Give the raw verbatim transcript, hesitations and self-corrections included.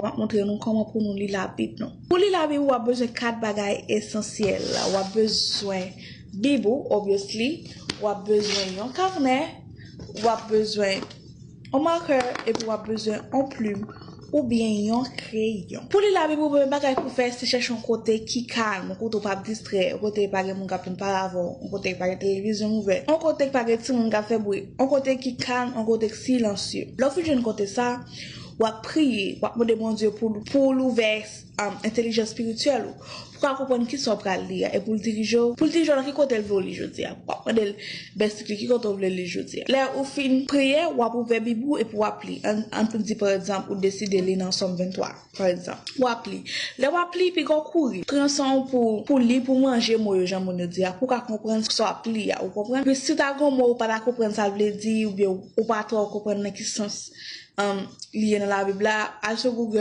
M ap montre nou kòman pou nou li Labib nou. Pou li Labib ou, w ap bezwen kat bagay esansyèl. W ap bezwen Bib ou, obviously. W ap bezwen yon kanè. W ap bezwen yon makè, epi w ap bezwen yon plim oubyen yon kreyon. Pou li Labib ou, premye bagay pou fè, se chèche yon kote ki kalm, yon kote w p ap distrè, yon kote pa gen moun k ap tann pale avè w, yon kote ki pa gen televizyon ouvè, yon kote ki pa gen timoun k ap fè bri, yon kote ki kalm, yon kote ki silansye. Lè w fin jwenn kote sa, w ap priye, w ap mande Bondye pou, pou l ouvè um, entèlijans espirityèl ou, pou w ka konprann kisa w pral li a, e pou l dirije w, pou l dirije w nan ki kote l vle w li jodi a. W ap mande l, bèsik li, ki kote w vle li jodi a. Lè ou fin priye, w ap ouvè Bib ou epi w ap li. Ann, ann di, pa egzanp, ou deside li nan Sòm venntwa, pa egzanp. W ap li. Lè w ap li, piga w kouri. Pran san w pou, pou li, pou manje mo yo, jan moun yo di a, pou w ka konprann sa w ap li a, ou konprann? Epi si w ta gen yon mo ou pa ta konprann sa l vle di, oubyen ou pa twò konprann nan ki sans um, li ye nan Labib la, al sou Google,